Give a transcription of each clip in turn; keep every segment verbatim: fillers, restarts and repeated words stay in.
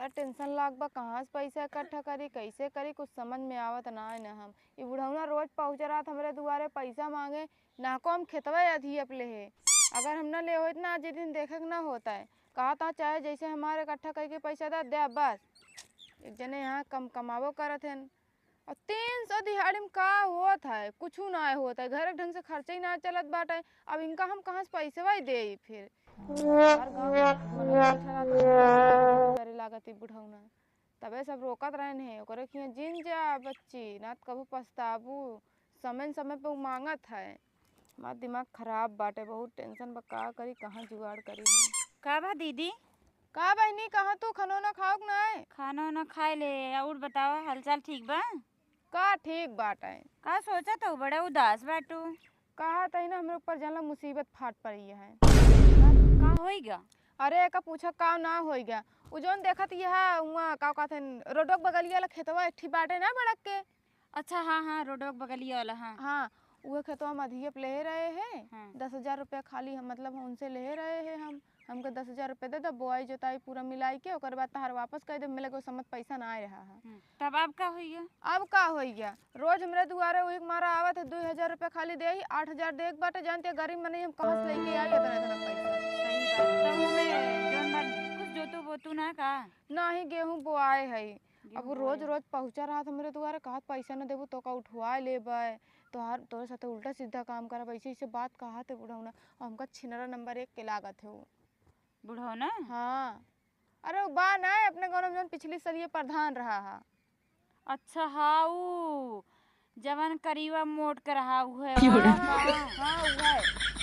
अरे tension लाग बा, कहाँ से पैसा इकट्ठा करी, कैसे करी, कुछ समझ में आवत ना है ना हम। ई बुढ़ौना रोज पहुँच रहत हमरे दुआरे पैसा माँगे, ना को हम खेतवा अधियप ले है। अगर हम ना ले होइत ना, आज दिन देखे के ना होता है। कहा था चाहे जैसे हमारे इकट्ठा करके पैसा दे दे बस। एक जने यहाँ कम कमाबो करत हैं, और तीन सौ दिहाड़ी में का होत है? कुछू ना होत है, घर के ढंग से खर्चा ही ना चलत बाटे। अब इनका हम कहाँ से पैसवा ही देई फिर? हर गाँव में मनई बैठा रहत है, करे लागत ई बुढ़ौना। तबे सब रोकत रहन है, ओकरे किहाँ जिन जा बच्ची, ना त कबो पछताबू। समय न समय पे उ मांगत है। हमार दिमाग खराब बाटे, बहुत tension बा, का करी, कहाँ जुगाड़ करी हम। का बा दीदी? का बहिनी, कहाँ तू खानो ना खाओ के नाय? खानो ना खाए ले, और बतावा, हालचाल ठीक बा? का ठीक बाटे? का सोचत हो, बड़ा उदास बाटू? कहा तही ना, हमरे ऊपर जानला मुसीबत फाट पड़ी है। का होइगा? अरे, एका पूछा का ना होइगा? उ जौन देखत यह हुआ, का कहत हैं, रोडवा के बगलिया वाला खेतवा एक ठी बाटे ना बड़क के, अच्छा, हाँ, हाँ, रोडवा के बगलिया वाला, हाँ। हाँ, उहे खेतवा हम अधिये पे लेहे रहे हैं। हाँ। दस हजार रुपया खाली हम, मतलब, उनसे लेहे रहे हैं हम। हमके दस हजार रुपया दे दो, बोआई जोताई पूरा मिलाई के, ओकर बाद तहार वापस कर दे। मिले को समझ पैसा ना आए रहा है। हम्म, तब अब का होइगा? अब का होइगा? रोज हमरे दुआरे उही के मारा आवत है, दुई हजार रुपया खाली दे ही, आठ हजार दे के बाटे, जानते गरीब मनई हम कहाँ से लेके आई इतना, इतना पैसा? सही बात। तब हमें जौन बात कुछ जोतू बोतू ना का? ना ही गेहूं बोआए है। अब गेहूं रोज बोए। रोज पहुँचा रहत हमरे दुआरे, कहत पैसा न देबू तो का उठवा लेबै, तोहार, तोरे साथे उल्टा सीधा काम करब, ऐसे ऐसे बात कहत है बुढ़ौना। और हमका छिनरा नंबर एक के लागत है वो। बुढ़ौना? हाँ। अरे वो बा ना अपने गाँव में जौन पिछली साल ये प्रधान रहा हा। अच्छा, हाँ, ऊ जवन करिया मोट के रहा, उहे वाला का? हाँ, उहे।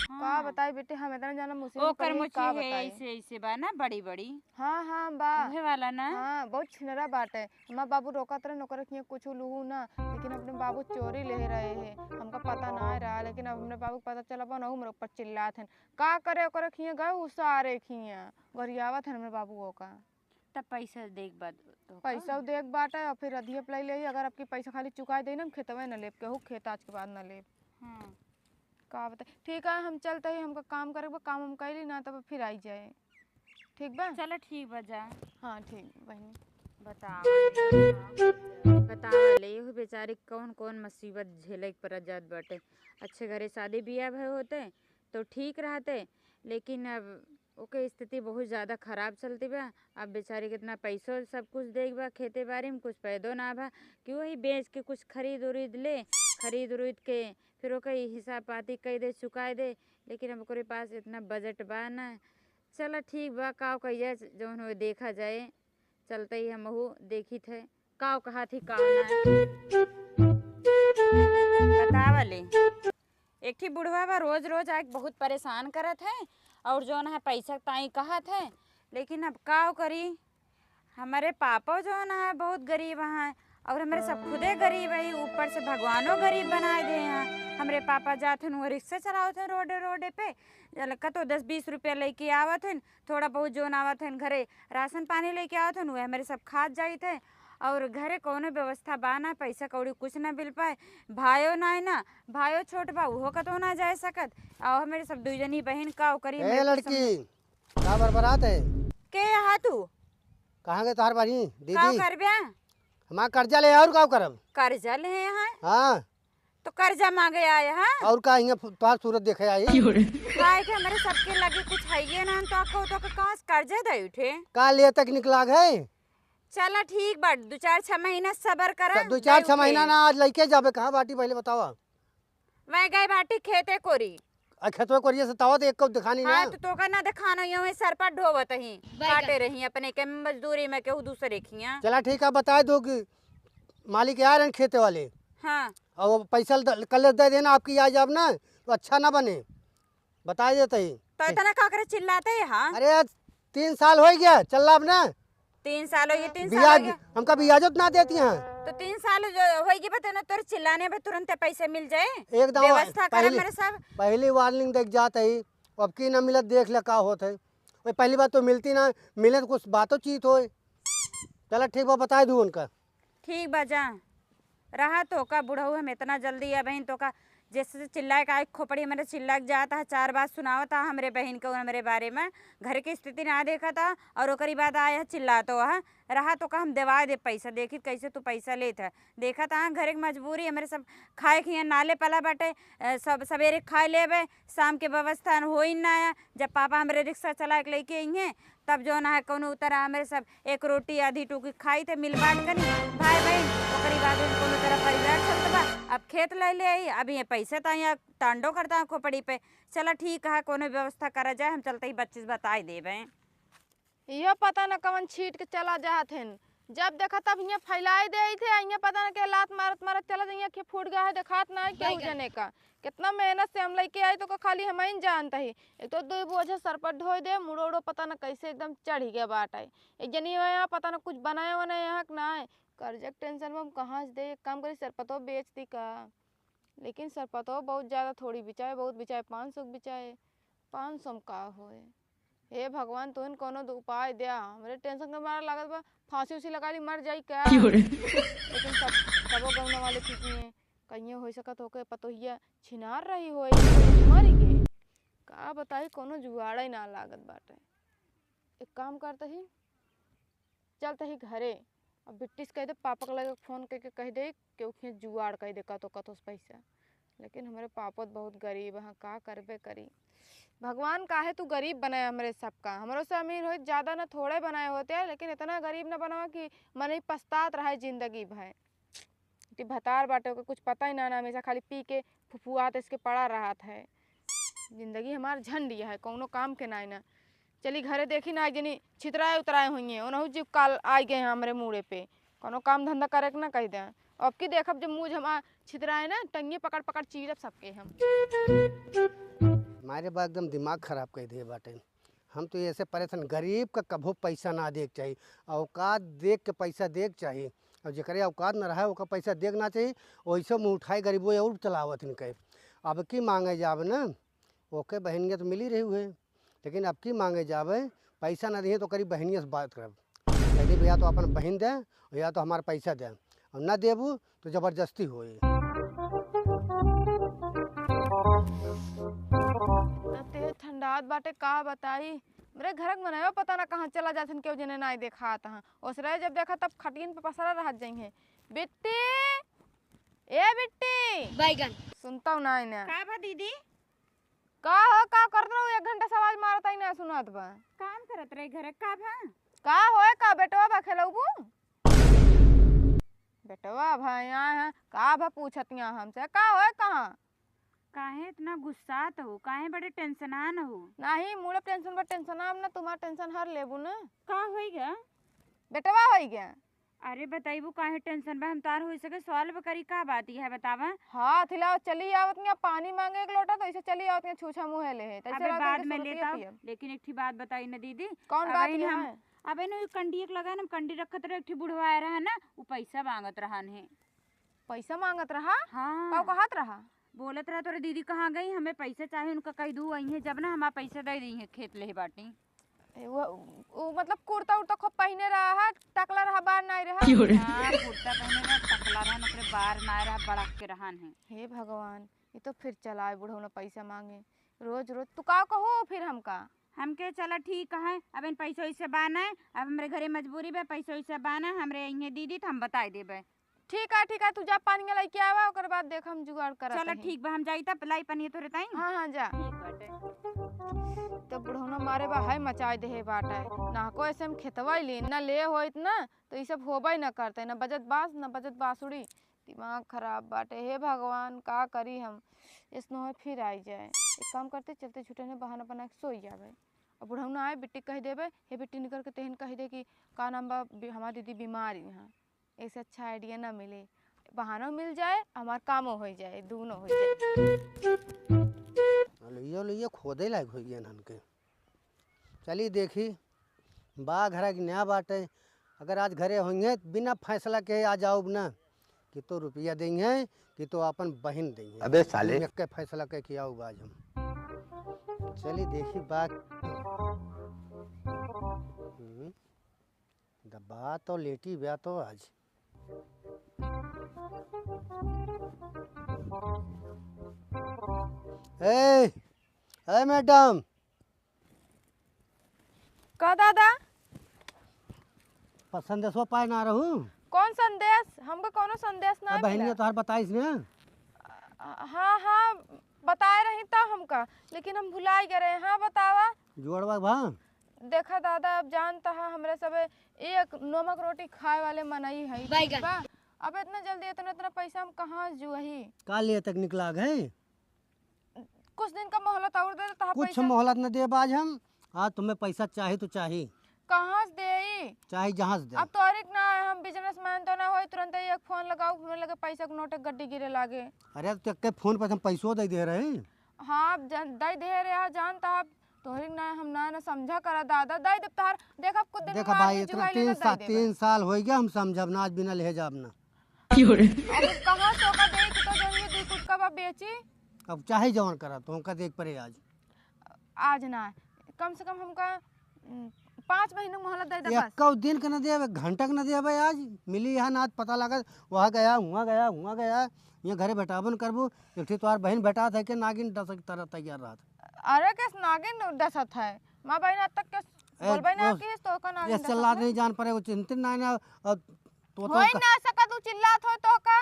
का हाँ। बताई बेटे, हम इतना जाना मुसीबत ओकर पड़ी है, मुछी का है, बताई? ऐसे, ऐसे बा ना, बड़ी, बड़ी। हाँ, हाँ, बा। उहे वाला ना? हाँ, बहुत छिनरा बाटे। हमार बाबू रोकत रहे, ओकरे किए कुछ लूहू ना, लेकिन अपने बाबू चोरी ले रहे हैं, हमका पता ना रहा, लेकिन अब हमरे बाबू के पता चला बा ना, हमरे ऊपर चिल्लात हैं, का करे ओकरे किए गए, उ सारे किए गरियावत हैं हमरे बाबू का। तब पैसा देख बा तो का? पैसा देख बाटे और फिर अधिये पे ले लेही, अगर आपकी पैसा खाली चुकाई देही ना, हम खेतवे न लेब, केहू खेत आज के बाद न लेब। हाँ। का बता, ठीक है, हम चलते ही, हमका काम करे बा, काम हम कैली ना, तब फिर आई जाए, ठीक बा? चलो, ठीक बा, जा। हाँ, ठीक बहिनी। बतावा, बतावा ले, एहू बेचारी कौन कौन मुसीबत झेले के पड़ जात बाटे। अच्छे घरे शादी बियाह भय होते तो ठीक रहते, लेकिन अब ओके स्थिति बहुत ज़्यादा खराब चलती बा। अब बेचारी कितना पैसो सब कुछ देख बा, खेते बाड़ी में कुछ पैदो ना बा कि वही बेच के कुछ खरीद उरीद ले, खरीद उरीद के फिर ओके हिसाब पाती कई दे, चुकाई दे, लेकिन अब ओकरे पास इतना बजट बा ना। चला ठीक बा, का कही जाए, जौन हो देखा जाए, चलते ही हमहू देखी थे का कहा थी का ना। बतावा ले, एक ठी बुढ़वा बा, रोज रोज आके बहुत परेशान करत है और जौन है पैसा ताई कहत है, लेकिन अब का करी, हमरे पापा जौन है बहुत गरीब हैं और हमरे सब खुदे गरीब है, ऊपर से भगवानो गरीब बनाए दे हैं। हमरे पापा जात हैं, वो रिक्शा चलावत हैं रोडे रोडे पे, जल-, कतो दस बीस रुपया लेके आवत हैं, थोड़ा बहुत जौन आवत हैं घरे राशन पानी लेके आवत हैं, वह हमरे सब खात जाइत है। और घरे कौनो व्यवस्था बा ना, पैसा कौड़ी कुछ ना मिल पाए। भायो ना है ना, भायो छोट बा, उहो कतो ना जाए सकत। और हमरे सब दुई जनी बहिन का करी, ए हमरे कुछ लड़की, समझ का बरबरात है? के यहाँ तू? कहाँ गए तोहार बहिनी, का दीदी? करबे? हमार कर्जा ले, और का करब? कर्जा ले यहाँ? हाँ। तो कर्जा मांगे आए, हाँ? और का, हियाँ तोहार सूरत देखे आई? काहे के हमरे सबके लगे कुछ है ये ना, तो आपको तो कहाँ से कर्जा दे उठे? का ले तक निकला है? चला ठीक बा, दो चार छह महीना सबर करा, तो दो चार दे छह उठे। महीना ना, आज लइके जाबे, कहाँ बाटी पहले बतावा? वह गए बाटी खेते कोरी। आ खेतवा कोरिया से तावा तो एक कौ दिखानी हाँ, ना। तो तोका ना दिखाना, यूं ही सर पर ढोवत ही, काटे रही अपने के मजदूरी में केहू दूसरे खिया। चला ठीक है, बताए दो कि मालिक आ रहे हैं खेते वाले। हाँ। और वो पैसा ल-, कल दे देना, आपकी आ जाब ना तो अच्छा ना बने, बताए देते ही। तो इतना का करे चिल्लाते हैं, हाँ? अरे आज तीन साल हो गया, चल अब ना। तीन साल हो गए, तीन साल हो ब्याज, गया। हमका ब्याजो तो ना देती हैं। तो तीन साल जो होइगी बा, तेना तोर चिल्लाने में तुरंत पैसे मिल जाए। एकदम व्यवस्था कर पहली, मेरे सब। पहली warning देख जात है, अब की ना मिलत, देख ले का होत है। वही पहली बात तो मिलती ना, मिले तो कुछ बातों चीत होए। चला ठीक बा, बताए दू उनका। ठीक बा, जा। रहा तो का बुढ़ऊ, हम इतना जल्दी या बहिन तो का जैसे चिल्लाए का, एक खोपड़ी हमरे चिल्ला के जात ह, चार बात सुनावत ह हमरे बहिन के, हमरे बारे में, घर के स्थिति ना देखत ह, और ओकरी बाद आए ह चिल्लात ह, रहा तो का हम देवाए दे पैसा, देखी कैसे तू पैसा लेत ह, देखत ह घरे के मजबूरी, हमरे सब खाए के हियाँ नाले पला बाटे, अ, सब सवेरे खाए लेबे, शाम के व्यवस्था होई ना है। जब पापा हमरे रिक्शा चला के लेके आई हैं, तब जौन है कौनो तरह हमरे सब एक रोटी आधी टूकी खाई थे मिल बांट करी भाई बहन। ओकरी बाद में कौनो तरह परिवार चलत बा। अब खेत ले ले आई, अब ये पैसे तो यहाँ तांडो करता है खोपड़ी पे। चला ठीक है, कौनो व्यवस्था करा जाए, हम चलते ही बच्चे से बताई देबे। इहो पता न कवन छीट के चला जात हन। जब देखा तब हियाँ फैलाई देइत है, हियाँ पता न के लात मारत मारत चला जाइए, आँखें फूट गया है, देखात ना है केहू बैगन। जने का। कितना मेहनत से हम लइके आई तो का खाली हमइन जानत ही। एक तो दो बोझा सर पर ढोई दे, मुड़ो उड़ो पता न कैसे एकदम चढ़ गया बाटे। एक जनी हो यहाँ पता न कुछ बनाया वनाया यहाँ के ना है। कर्जा के टेंशन में हम कहाँ से दे, एक काम करी सरपतो बेच दी का। लेकिन सरपतो बहुत ज्यादा थोड़ी बिचाए, बहुत बिचाए, पाँच सौ के बिचाए। पाँच सौ में का होए? हे भगवान, तुहिन कौनो दु-, उपाय द्या। हमरे टेंशन के मारा लागत बा, फांसी उसी लगा ली, मर जाई का? क्यों रे? लेकिन सब, तबो गौना वाले ठीक नहीं है। कहिए हो सकत होके पतोहिया छिनार रही होई, मर गई। का बताई, कौनो जुगाड़े ना लागत बाटे। एक काम करत ही, चलत ही घरे, अब बिट्टी से कह दे, पापा के लगे फोन करके कह दे कि ओखिए जुगाड़ कर दे, कतो कतो से पैसा। लेकिन हमरे पापो त बहुत गरीब हैं, का करबे करी। भगवान काहे तू गरीब बनाए हमरे सबका, हमरो से अमीर होई, ज्यादा ना थोड़े बनाए होते हैं, लेकिन इतना गरीब ना बनावा कि मनई पछतात रहे जिंदगी भर। कि भतार बाटे, ओके कुछ पता ही ना, ना हमेशा खाली पी के फुफुआत इसके पड़ा रहत है। जिंदगी हमार झंडिया है, कौनो काम के नाई ना। चली घरे देखी ना, एक जनी छितराए उतराए होइए, ओनहु जी काल आई गए हैं हमरे मूड़े पे। कौनो काम धंधा करे के ना कह दे। अब की देखब जब मुँह हमार छितराए ना, टंगिए पकड़ पकड़ चीरब सबके हम। मारे बा एकदम दिमाग खराब कर दिए बाटे। हम तो ऐसे परेशान, गरीब का कभो पैसा ना देख चाहिए, औकात देख के पैसा देख चाहिए। और जेकरे औकात न रहा ओका पैसा देख ना चाहिए। वैसे मुँह उठाए गरीबों और चलावत इनके। अब की मांगे जाब ना, ओके बहनिया तो मिली रही हुए, लेकिन अब की मांगे जाबे, पैसा ना दिए तो करी बहनिया से बात करब। कह दे, "भैया तो अपन बहन दे, या तो हमार पैसा दे, और ना देबू तो जबरदस्ती होई।" इतना तेज ठंडात बाटे, का बताई। मेरे घर के मनवा पता ना कहाँ चला जाथन, केहू जने नाई देखात हैं। ओसरे जब देखा तब खटियन पे पसरा रहत जाइए। बिट्टी, ए बिट्टी। बैगन। सुनता हूँ ना इन्हें। का बा दीदी? का हो, का करत रहो? एक घंटा से आवाज मारत आई ना सुनात बा। काम करत रहे घर का भा? का होए का बेटवा बा खेलौबू? बेटवा भा यहाँ है, का भा पूछत यहाँ हमसे? का होए कहाँ? काहे इतना गुस्सात हो? काहे बड़े टेंशनान हो? नाही, मूड़े टेंशन बा, टेंशनान ना, तुम्हार टेंशन हर लेबू ना। का होई गा? बेटवा होई गा। अरे बताइबू काहे टेंशन बा, हम तार होई सके सॉल्व करी, का बात है बतावा। हाँ, थिला चली आवत निया पानी मांगे एक लोटा, तो ऐसे चली आवत निया छूछा मुँहे ले है, तो ऐसे अबे लागत बाद है में सुरतिया लेता हूँ, पियब। लेकिन एक ठी बात बताई ना दीदी। कौन अब बात इन ये हम, है? अब इन कंडी एक लगा ना, हम कंडी रखत रहे, एक ठी बुढ़वा आए रहा ना, वो पैसा मांगत रहन है। पैसा मांगत रहा? हाँ। का कहत रहा? बोलत रहा तोरे दीदी कहाँ गई, हमें पैसा चाहे, उनका कह दू आई है, जब ना हमारा पैसा दे दी है, खेत ले बाटी। ए, वो, वो मतलब कुर्ता उर्ता खूब पहिने रहा है, टकला रहा, बार नाई रहा। क्यों रे? हाँ, कुर्ता पहिने रहा, टकला रहा, ओकरे बार नाई रहा, बड़क के रहन है। हे भगवान, ये तो फिर चलाए बुढ़ौना पैसा मांगे रोज रोज। तू का कहो फिर हमका? हमके चला ठीक है, अब इन पैसा वैसे बाना है, अब हमरे घरे मजबूरी बा, पैसा वैसे बाना है, हमरे इहे दीदी तो हम बताई देबे। ठीक है, ठीक है, तू जा पानी लइके आवा, ओकर बाद देख हम जुगाड़ करत चला हई। ठीक बा, हम जाई तब लाई पनिया तोरे ताई। हाँ, हाँ, जा। ठीक बाटे। तो बुढ़ौना मारे बा है मचाए देहे बाटे। ना को ऐसे हम खेतवा ही ली, ना ले होइत ना, तो ई सब होबे ना करते, ना बजत बांस, ना बजत बांसुरी। दिमाग खराब बाटे, हे भगवान, का करी हम? ऐसनो है फिर आई जाए। एक काम करते, चलते झूठे ने बहाना बना के सोई जावे। अब बुढ़ौना आए, बिट्टी कह देबे, "हे बिट्टी, निकर के तेहन कह दे कि का नाम बा, बि-, हमार दीदी बीमार ही हैं।" ऐसे अच्छा आइडिया ना मिले, बहानो मिल जाए, हमार कामो हो जाए, दोनों हो जाए। लो, यो, लो, यो खोदे लायक हो गया इनके। चली देखी, बा घरा की नया बाटे, अगर आज घरे होइहें, बिना फैसला के आ जाओ ना, कि तो रुपया देंगे, कि तो अपन बहिन देंगे। अबे साले। हम एक के फैसला के किया हुआ आज हम। चली देखी बा। हम्म। दबा तो लेटी ब्या तो आज। ए, ए मैडम। का दादा? प-, संदेशवा पाए ना रहू? कौन संदेश? हमको कौनो संदेश ना अब बहिनिया मिला। तोहार बताइस ने? हाँ, हाँ, बताए रही तब हमका, लेकिन हम भुलाई गए रहे। हाँ, बतावा। जुआड़वा भा? देखा दादा, अब जानता है, हमरे सबे एक नमक रोटी खाए वाले मनई है, ठीक बा? अब इतना जल्दी इतना, इतना पैसा हम कहाँ जुआही? का लिए तक निकला गए? कुछ दिन का मोहलत और दे दे, तहाँ कुछ पैसा मोहलत न देब आज हम। आज तुम्हें पैसा चाही तो चाही। कहाँ से देई? चाही जहाँ से दे। अब तोहरे के ना है, हम businessman तो ना होई, तुरंत ही एक फोन लगाऊ, हमरे लगे पैसा के नोट एक गड्डी गिरे लागे। अरे, तो के फोन पर हम पैसो दे दे रहे। हाँ, अब जन-, दे दे रहे, हाँ, जानता अब तोहरे के ना, हम ना, ना समझा करा दादा, दे देब तोहार, देखा कुछ दिन देखा में भाई, आदमी इतना जुगाड़ तीन लेना, सा-, दे देबे। तीन साल हो गया, हम समझब ना, आज बिना ले जाब ना। अरे, कहाँ से ओका दे के तो जौन ये दुई कुटका बा बेची? अब चाहे जवन करा, तो हमका देख पड़े आज। आज ना, कम से कम हमका, उम, पाँच महीना मोहलत दे दे बस। एक्को दिन के न देब, एक घंटा के न देब आज। मिली यहाँ ना, आज पता लागत, वहाँ गया, हुआँ गया, हुआँ गया, यहाँ घरे भेटाबो न करबू। एक ठे तोहार बहिन भेटात है के नागिन डसक तरह तैयार रहत। अरे, केस नागिन डसत है? माँ बहिन आज तक केस ए, बोलबे ना वो किस, तो का नागिन ये डसत चिल्लात है? नहीं जान पड़े, वो चिंतित ना, ना, और तो, तो होई का ना सकत, तू चिल्लात हो तो का?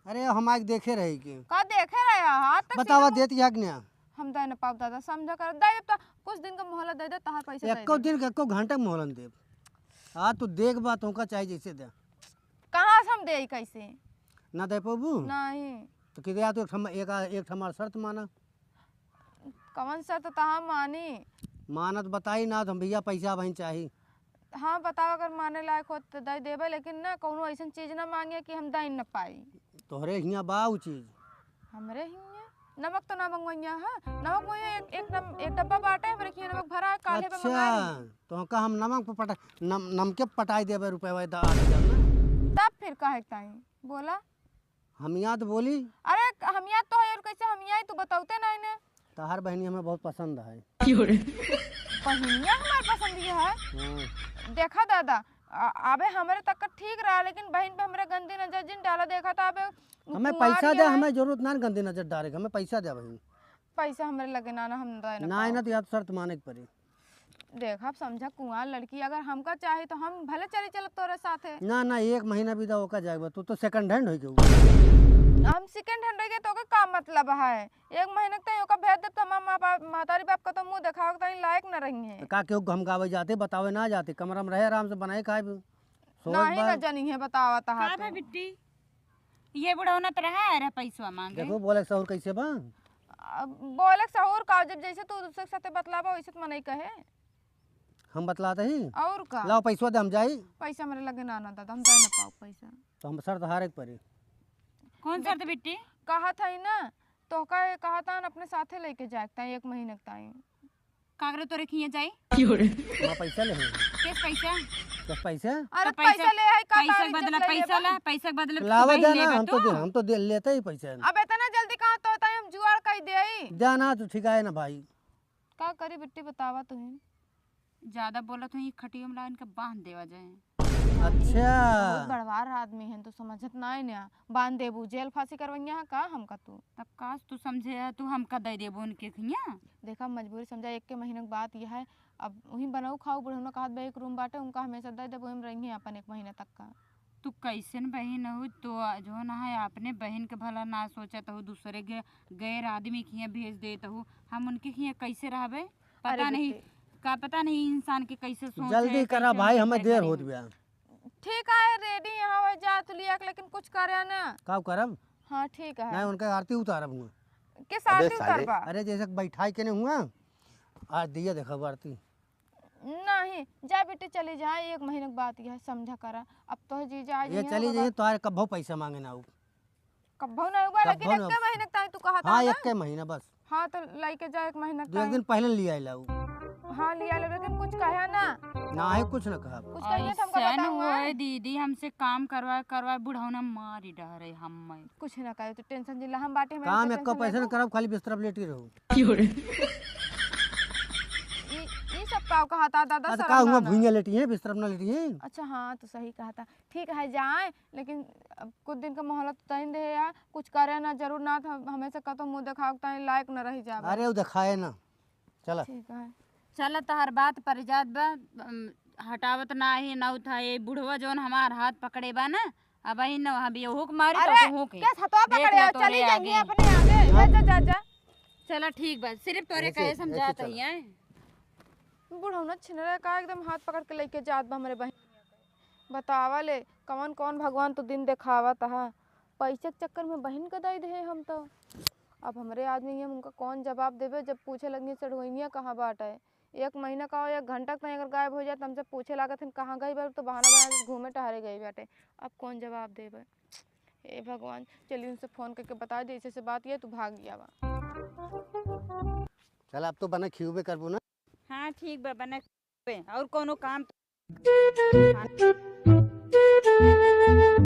अरे, हम आके देखे रही के। का देखे रहे? हाथ तक बतावा, सीधा देत या कि ना? हम दे न पाउब दादा, समझा कर। दे देब तो कुछ दिन का मोहलत दे दे, तहार पैसा दे एको दे। दिन के, एको घंटा के मोहलत देब। आ, तू देख बा, तुमका चाहे जैसे दे। कहाँ से हम देई, कैसे? ना दे पाबू? नहीं। तो कि दे, आ, तू एक ठम-, एक, एक ठमार शर्त माना। कवन शर्त तहाँ मानी? मानत बताई ना, तो हम भैया पैसा वहीं चाही। हाँ, बताओ, अगर माने लायक हो तो दे देबे, लेकिन ना कौनो ऐसन चीज ना मांगे कि हम दे न पाई। तोहरे हियाँ बा उ चीज? हमरे हियाँ? नमक तो ना मंगवइया, हाँ? नमक वही एक, एक नम-, एक डब्बा बाटे, हमरे हियाँ नमक भरा है, काले पे अच्छा, मंगाई। तो का हम नमक पे पटा-, नम-, नमके पटाई देबे रुपया दा-, आठ हजार ना? तब फिर काहे ताई? बोला। हम याद बोली? अरे, हम याद तो है और कैसे हम याद, तू बतावते ना इन्हें। तहार बहिनी हमें बहुत पसंद है। बहिनिया हमार पसंद ये है। हाँ। देखा दादा, आ-, अबे हमरे तक का ठीक रहा, लेकिन बहिन पे हमरे गंदी नजर जिन डाला, देखा था अबे हमें कुंवारी पैसा दे, है। हमें जरूरत ना गंदी नजर डाले, हमें पैसा दे बहिन। पैसा हमरे लगे ना, ना हम दे ना ना, पाओ। ना तो याद शर्त माने के पड़ी। देख, अब समझा, कुंवार लड़की, अगर हमका चाही तो हम भले चली चलब तोरे साथे। ना, ना, एक महीना बिदा ओका जाएगा, तू तो second hand होई गई। हम second hand होई गए तो ओके का मतलब है? एक महीने तक ओका भेज देब तो हमार माँ बाप, महतारी बाप का तो मुँह देखावे के तनी लायक न रही है। तो का केहू हम गावे जाते, बतावे ना जाते, कमरा में रहे आराम से बनाए खाए। सोच नहीं बा। ना जानी है, बतावा तहा का बा तो। बिट्टी? ये बुढ़ौना तो रहा है रे पैसवा मांगे। देखो, बोले के सहूर कैसे बा? अब बोले के सहूर का, जब जैसे तू दूसरे के साथे बतलावा, वैसे तो मनई कहे। हम बतलाते ही। और का? लाओ पैसवा दे, हम जाई। पैसा मेरे लगे ना, ना दादा, हम दे ना पाओ पैसा। तो हम शर्त हारे के पड़ी। कौन शर्त बिट्टी? कहत है ना, तोहका कहत हन अपने साथे लेके जाए के ताई एक महीने के ताई। कागरे तोरे खिए जाई? क्यों रे? वहाँ पैसा ले हैं। किस पैसा? किस पैसा? अरे तो पैसा, पैसा ले है, का पैसा तारी के बदला इज्जत ले पैसा लेबा? ला, पैसा के बदला तो लावा बहिन देना, लेबा हम तो तू? दे, हम तो दे, लेते ही पैसा है। अब इतना जल्दी कहाँ तो होता है, हम जुआड़ कई देई। देना तो ठीक है ना भाई। का करी बिट्टी, बतावा तुहिन। ज्यादा बोलत हुई, खटियो में ला इनका बांध देवा जाए। अच्छा। बहुत बड़वार आदमी है, तो समझत ना है ना। बांध देबू, जेल फांसी करवइया है का हमका तू? तब काश तू समझे, तू हमका दे देबू उनके खिया। देखा, मजबूरी समझा, एक के महीने के बात यह है। अब वहीं बनाऊ खाऊ, बुढ़ौना कहत बा, एक room बाटे, उनका हमेशा दे देबू, हम रहिए अपन एक महीने तक का। तू कैसन बहिन हो, तो जो ना है, अपने बहिन के भला ना सोचत हो, दूसरे के गैर आदमी के हियाँ भेज देत हो। हम उनके हियाँ कैसे रहबे? पता अरे नहीं, बिट्टी। का पता नहीं इंसान के कैसे सोच जल्दी है, करा कैसे भाई, उनके हमें देर परेशानी होत होई। बिया। ठीक है, ready यहाँ हो जा तू लिया के, लेकिन कुछ करे ना। का करब? हाँ, ठीक है। नहीं, उनका आरती उतारब हुआ। किस अबे आरती साले। उतारबा? अरे, जैसे बैठाई के नहीं हुआ, आज दिया देखा आरती। नहीं, जा बेटी, चली जा, एक महीने के बात यह समझा करा। अब तो जीजा आ ये जाइए, चली ओकर जाइए, बाद तोहरे कब्बो पैसा मांगे ना आऊ। कब्बो ना होगा, लेकिन कब्बो ना एक होगा। महीने के ताई तू कहा था हाँ, ना? एक के महीना बस। हाँ, तो लेके जा एक महीने के दो एक ताई। दिन पहले ले आइला ऊ। हाँ, ले आइला, लेकिन कुछ कहा ना। ना है, कुछ ना कहा। कुछ कहिए तो हमको ऐसन बताऊंगा। होए दीदी, हमसे काम करवा करवा बुढ़ौना मारी डहरे हम। कुछ ना कहे, तो tension जिला हम बाटे, हमें काम तो एको tension पैसा ना लेबो। करब, खाली बिस्तर पर लेटी रहू। क्यों रे? ई, ई सब का कहता दादा, अरे शर्म का हुआ, ना। भुइयां लेटी है, बिस्तर में ना लेटी है। अच्छा हाँ, तू सही कहता। ठीक है जाए, लेकिन अब कुछ दिन का मोहलत तइन दे यार, कुछ करे ना जरूर ना, तो हमेशा कतो मुँह देखावे के लायक न रह जावे। अरे वो देखाए ना, चला। ठीक है। चला, तहर बात पर जात बा, अम, हटावत ना ही ना था ये बुढ़वा जौन हमार हाथ पकड़े बा ना, अब ही न हम ये हुक मारी तो अरे, तू हुक ही। क्या हथवा देख पकड़े ले हो? तोरे चली जाएंगी आगे। अपने आगे। जा, जा, जा, जा। चला ठीक बा, सिर्फ तोरे ऐसे, कहे ऐसे समझात चला। ही है। बुढ़ौना छिनरा का एकदम हाथ पकड़ के लेके जात बा हमरे बहिन। बतावा ले, कवन कवन भगवान तू दिन देखावत हा। पैसे के चक्कर में बहिन के दई दे हम तो। अब हमरे आदमी हम उनका कौन जवाब देबे, जब पूछे लगिए चढ़वइनिया कहाँ बाटे। एक महीना का हो, एक घंटा तक अगर गायब हो जाए, तो हमसे पूछे लागत हन, "कहाँ गई बा?" तो बहाना बना के घूमे टहरे गई बाटे। अब कौन जवाब देबे? हे भगवान, चली उनसे फोन करके बता दे, ऐसे ऐसे बात ये, तू भाग गया बा। चल, अब तो बना खियबे करबू ना। हाँ, ठीक बा, बना खियबे। और कोनो काम तो